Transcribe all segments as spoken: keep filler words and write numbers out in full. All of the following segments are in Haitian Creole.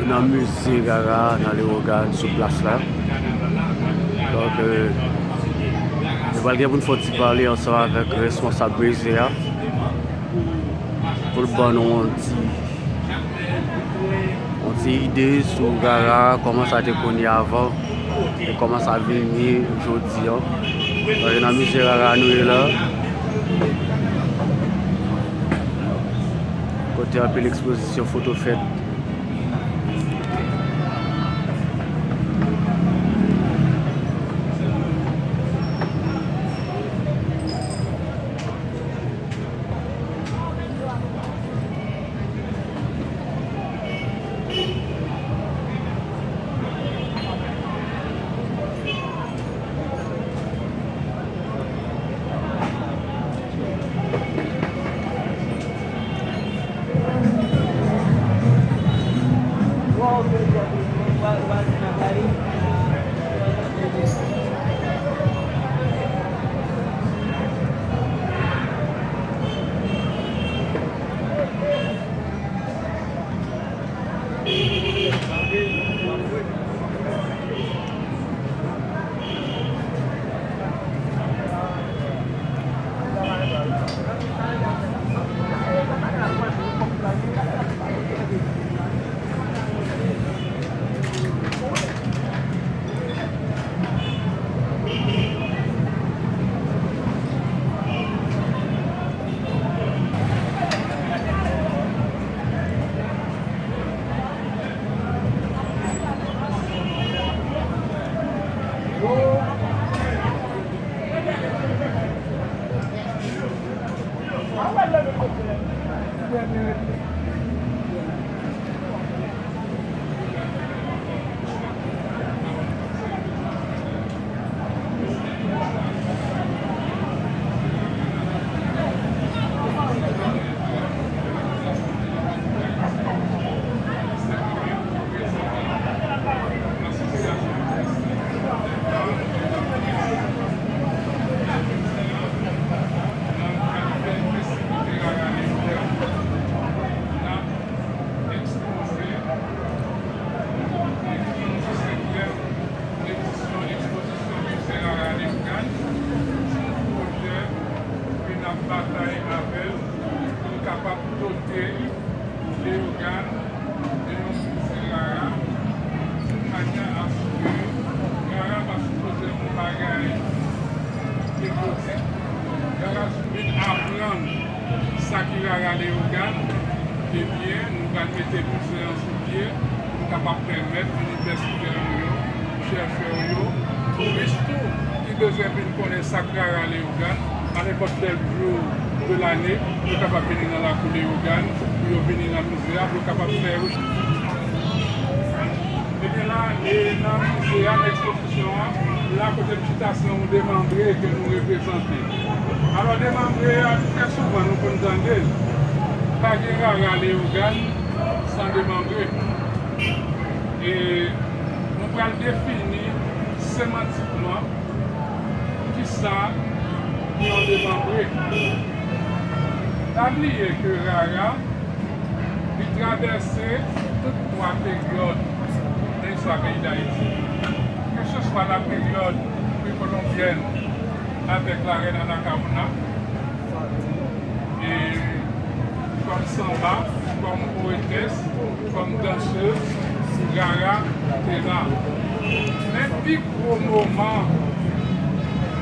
Nan mize Rara nan Leyogàn sou plas la. Donk, euh, nou pral gen pou n fè yon ti pale ansanm avèk responsab mize a pou l ban nou yon ti, yon ti ide sou Rara, kòman sa te konn ye avan e kòman sa vin ye jodi a. Donk, nan mize Rara nou ye la. Kote anpil ekspozisyon foto fèt. Ekspoze, e ki yon disenkyèm edisyon ekspozisyon Mize Rara Leyogàn, se yon pwojè ke n ap batay avè l pou n kapab dote Leyogàn de yon mize Rara, yon manyè aske Rara pa sipoze yon bagay egzotik. Rara vin aprann sa ki Rara Leyogàn, ebyen, nou pral mete mize an sou pye pou n kapab pèmèt inivèsitè nou yo, chèchè yo, touris tou, ki bezwen vin konnen sa k Rara Leyogàn, a nenpòt kèl jou de lane, yo kapab vini nan lakou Leyogàn, pou yo vini nan mize a, pou yo kapab fè rechèch. Ebyen la, e nan mize a, nan ekspozisyon an, la kote m chita, se yon demanbre ke nou reprezante. Alò, demanbre a, trè souvan, nou konn tande l. Pa gen Rara Leyogàn san demanbre. E nou pral defini semantikman kisa ki yon demanbre. Pa bliye ke Rara, li travèse tout twa peryòd nan istwa peyi Dayiti. Kèlkeswa la peryòd prekolonbyèn avèk la rèn Anacaona, e kòm sanba, kòm powetès, kòm dansez, Rara te la. Men pi gwo moman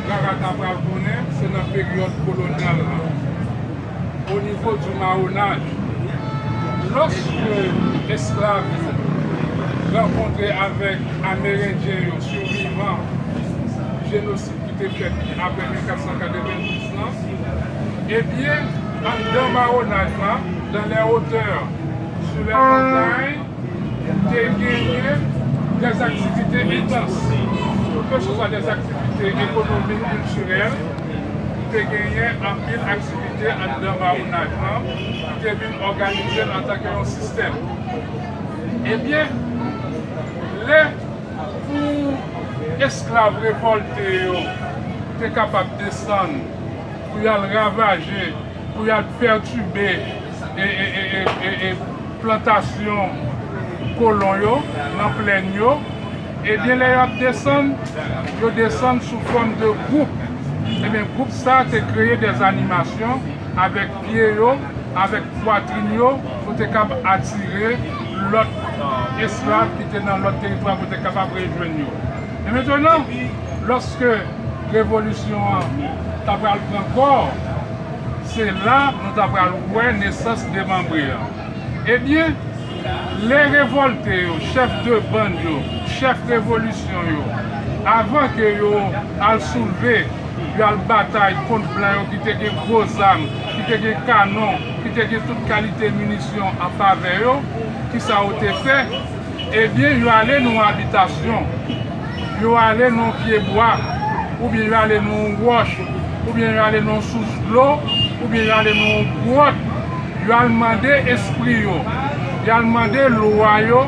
Rara ta pral konnen, se nan peryòd kolonyal la. O nivo di mawonaj, lòske esklav yo rankontre avèk Amerendyen yo, sivivan jenosid ki te fèt apre mil kat san katrevenndis lan, ebyen, anndan mawonaj la, dans les hauteurs, sous les montagnes, te genyen dèzaktivite entans. Keseswa dè aktivite ekonomik, kiltirèl, te genyen anpil aktivite anndan mawonaj lan ki te vin òganize l antanke yon sistèm. Ebyen, lè pou esklav revòlte yo te kapab desann pou y al ravaje, pou y al pètibe e, e, e, e, e, e plantasyon kolon yo nan plèn yo, ebyen, lè y ap desann, yo desann sou fòm de gwoup. Ebyen, gwoup sa te kreye dè animasyon avèk pye yo, avèk pwatrin yo, pou te kab atire lòt esklav ki te nan lòt teritwa pou te kapab rejwenn yo. E mentnan, lòske revolisyon an ta pral pran kò, se la nou ta pral wè nesans demanbre an. Ebyen, lè revòlte yo, chèf de bann yo, chèf revolisyon yo, avan ke yo al soulve, yo al batay kont blan yo ki te gen gwo zam, ki te gen kanon, ki te gen tout kalite minisyon an favè yo, kisa yo te fè? Ebyen, yo ale nan yon abitasyon, yo ale nan yon pyebwa, oubyen yo ale nan yon wòch, oubyen yo ale nan yon sous dlo, oubyen yo ale nan yon gwòt, yo al mande espri yo, yo al mande lwa yo